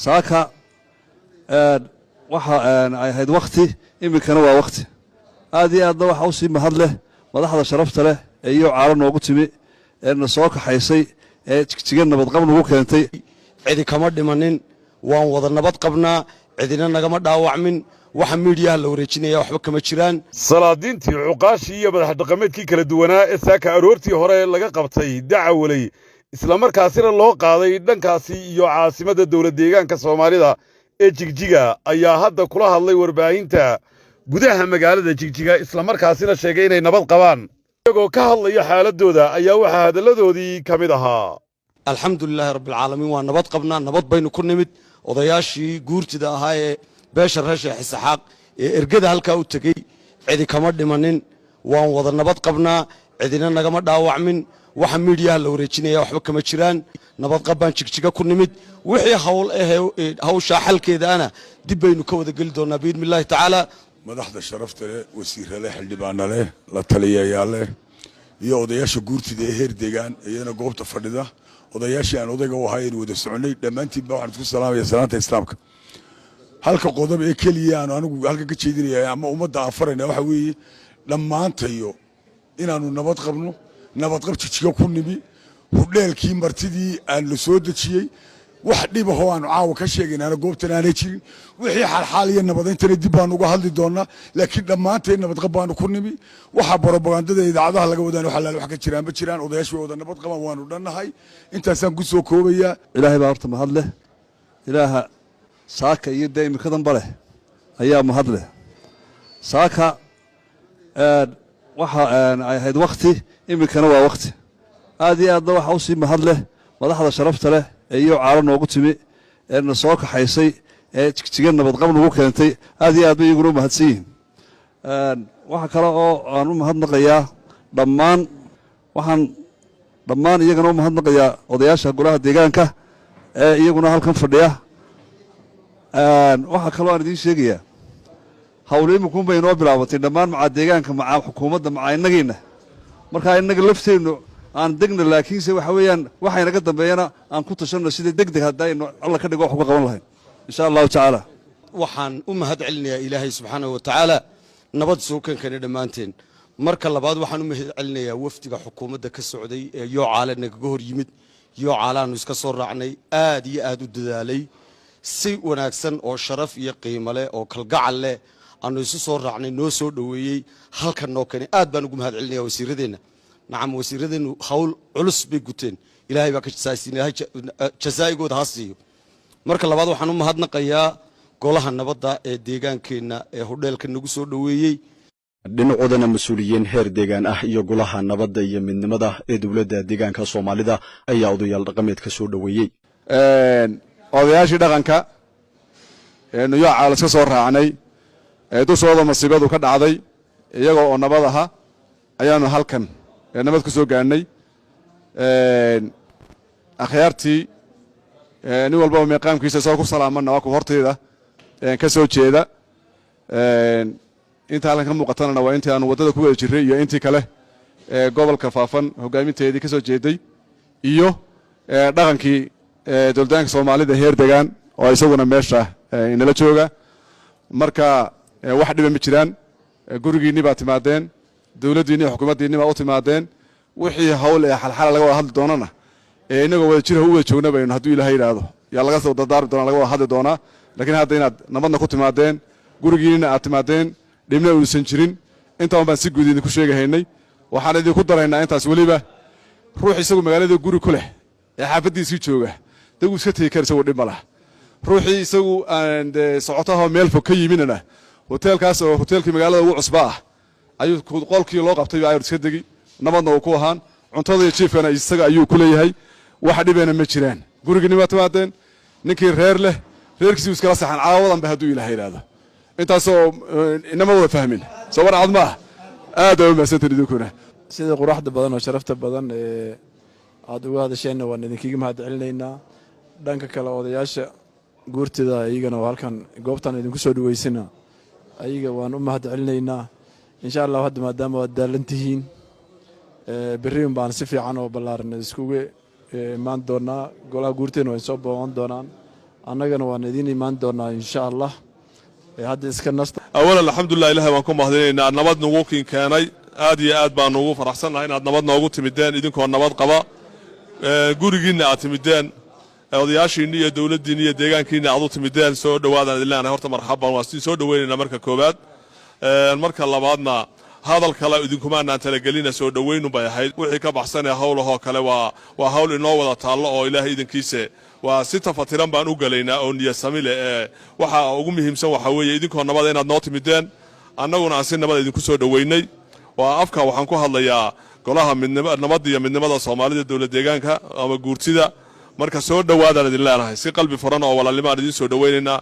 Saaka waxa ay ahayd wakhti, iminkana waa wakhti. Aad iyo aadna waxaa usii mahad leh madaxda sharafta leh ee iyo caalo noogu timi, ee na soo kaxaysay, ee Jigjiga nabadqab nagu keentay. Cidi kama dhimanin, waan wada nabad qabnaa, cidina nagama dhaawacmin. Waxa miidiyaha la wareejinaya waxba kama jiraan. Salaadiintii, cuqaashii iyo madax dhaqameedkii kala duwanaa ee saaka aroortii hore laga qabtay Dacawaley, islamarkaasina loo qaaday dhankaasi iyo caasimadda dowlad deegaanka Soomaalida ee Jigjiga, ayaa hadda kula hadlay warbaahinta gudaha magaalada Jigjiga, islamarkaasina sheegay inay nabad qabaan. Iyagoo ka hadlaya xaaladooda ayaa waxaa hadalladoodii ka mid ahaa: Alxamdulilaahi rabbilcaalamiin, waa nabad qabnaa, nabad baynu ku nimid. Odayaashii guurtida ahaa ee beesha reer Sheekh Isaxaaq ee ergada halkaa u tegey, cidi kama dhimanin, waan wada nabad qabnaa, cidina nagama dhaawacmin. Waxa miidiyaha la wareejinaya waxba kama jiraan. Nabadqab baan Jigjiga ku nimid. Wixii hawl ahee hawshaa xalkeedaana dib baynu ka wada geli doonaa, biidni illaahi tacaala. Madaxda sharafta leh, wasiirra leh, xildhibaana leh, la taliyayaal leh iyo odayaasha guurtida ee heer deegaan iyadana goobta fadhida, odayaashii aan odayga u ahay aynu wada soconay, dhammaantiin ba waxaan isku salaamaya salaanta Islaamka. Halka qodob ee keliya aanu anigu halkan ka jeedinaya ama ummadda aan farayna waxa weeye dhammaantayo inaanu nabad qabno, nabadqab Jijiga ku nimi, hudheelkii martidii aan la soo dejiyey, wax dhibahoo aanu caawa ka sheegaynaana goobtan aanay jirin. Wixii xalxaal iyo nabadayntana dib baanu uga hadli doonaa, laakiin dhammaanteen nabadqab baanu ku nimi. Waxaa borobagandada idaacadaha laga wadaan wax alaale wax ka jiraan ma jiraan. Odayaashu way wada nabad qabaan, waanu dhannahay. Intaasaan ku soo koobayaa. Ilaahay baa horta mahad leh. Ilaaha saaka iyo dee iminkadanba leh ayaa mahad leh. Saaka waxa ay ahayd wakhti, iminkana waa wakhti. Aad iyo aadna waxaa usii mahad leh madaxda sharafta leh ee iyo caalo noogu timi, ee na soo kaxaysay, ee Jigjiga nabadqab nagu keentay. Aad iyo aad bay iyaguna u mahadsan yihiin. Waxa kale oo aan u mahadnaqayaa dhammaan, waxaan dhammaan iyagana u mahadnaqayaa odayaasha golaha deegaanka ee iyaguna halkan fadhiya. Waxaa kaloo aan idiin sheegayaa, hawl iminkuun bay inoo bilaabatay dhammaan, macaa deegaanka, macaa xukuumadda, macaa innagiina. Markaa innaga lafteennu aan degna, laakiinse waxa weeyaan waxaynaga dambeeyana aan ku tashanno sida deg deg haddaynu Alla ka dhigo wax uga qaban lahayn, insha Allahu tacaala. Waxaan u mahad celinayaa Ilaahay subxaanahu wa tacaala nabad soo keenkani dhammaanteen. Marka labaad, waxaan u mahad celinayaa wafdiga xukuumadda ka socday ee Yoocaale nagaga hor yimid. Yoocaalaanu iska soo raacnay, aad iyo aad u dadaalay, si wanaagsan oo sharaf iyo qiimo leh oo kalgacal leh aanu isu soo raacnay, noo soo dhoweeyey, halkan noo keenay. Aad baan ugu mahad celinaya wasiiradeenna. Nacam, wasiiradeennu hawl culus bay guteen. Ilaahay baa ka jasaasiin, Ilaahay jasaa'igooda ha siiyo. Marka labaad, waxaan u mahadnaqayaa golaha nabadda ee deegaankeenna ee hodheelka nagu soo dhoweeyey. Dhinacoodana, mas-uuliyiin heer deegaan ah iyo golaha nabadda iyo midnimada ee dowladda deegaanka Soomaalida ayaa odayaal dhaqameedka soo dhoweeyey. Odayaashii dhaqanka ee Nuyoocaal iska soo raacnay ee dushooda masiibadu ka dhacday, iyagoo oo nabad aha ayaanu halkan nabad ku soo gaadhnay. Akhyaartii, nin walbaba meeqaamkiisa isagoo ku salaamanna waa ku hortayda ka soo jeeda. Inta halkan ka muuqatanana waa intii aanu waddada ku wada jirray iyo intii kale ee gobolka Faafan hoggaaminteedii ka soo jeeday iyo dhaqankii dowladdaanka Soomaalida heer degaan oo isaguna meesha inala jooga. Marka wax dhiba ma jiraan. Gurigiinni baa timaadeen, dowladdiinni iyo xukuumaddiinni baa u timaadeen. Wixii hawl ee xalxala laga wada hadli doonana ee inagoo wada jira u wada joogna baynu, hadduu Ilaahay yidhaahdo, yaa laga soo dardaarmi doonaa, laga wada hadli doonaa. Laakiin hadda inaad nabadna ku timaadeen, gurigiinina aad timaadeen, dhibna uusan jirin, intaan baan si guud idinku sheegahaynay. Waxaan idinku daraynaa intaas weliba, ruux isagu magaalada guri ku leh ee xaafaddiisii jooga dee wuu iska tegi kara, isagu dhib ma laha. Ruuxii isagu aan dee socotahoo meel fog ka yiminana, hoteelkaas oo hoteelkii magaalada ugu cusba ah ayuu qolkii loo qabtay ayuu iska degi, nabadna uu ku ahaan, cuntada iyo jiifkana isaga ayuu ku leeyahay. Wax dhibeena ma jiraan. Gurigiinni waa timaadeen. Ninkii reer leh reerkiisii iskala saxan caawadanba, hadduu Ilaah yidhaahdo. Intaasoo inama wada fahmin soo warcad ma ah. Aad baa u mahadsantan idinkuna. Sida quruxda badan oo sharafta badan ee aada uga hadasheenna waan idinkaga mahad celinaynaa. Dhanka kale, odayaasha guurtida iyagana oo halkan goobtan idinku soo dhaweysana, ayaga waan u mahad celinaynaa, insha Allah. Hadda maadaama waad daalan tihiin, berriin baan si fiican oo ballaaran iskugu imaan doonaa. Golaha guurteena way soo booqan doonaan. Annagana waan idiin imaan doonaa, insha Allah. Hadda iska nasta. Awalan, alxamdulilah, ilahay baan ku mahadinaynaa nabad nagu kin keenay. Aad iyo aad baanu ugu faraxsannahay inaad nabad noogu timideen, idinkoo nabad qaba gurigiinna aad timideen, odayaashiinni iyo dowladdiinni iyo deegaankiinna aad u timideen. Soo dhowaadaan idin leenahay. Horta marxaban, waa sidin soo dhoweynaynaa marka koowaad. Marka labaadna, hadal kale idinkumaanaan talagelina, soo dhoweynun bay ahayd. Wixii ka baxsanee howlahoo kale waa hawl inoo wada taallo oo Ilaahay idinkiise waa si tafatiran baan u gelaynaa oo niyad sami leh. Ee waxa ugu muhiimsan waxaa weeye idinkoo nabada inaad noo timideen, annaguna aan si nabada idinku soo dhoweynay. Waa afka waxaan ku hadlayaa golaha midnimo, nabadda iyo midnimada Soomaalida, dowlad deegaanka ama guurtida. Marka soo dhowaadaan idin leenahay, si qalbi furan oo walaalnimo aan idiin soo dhoweynaynaa.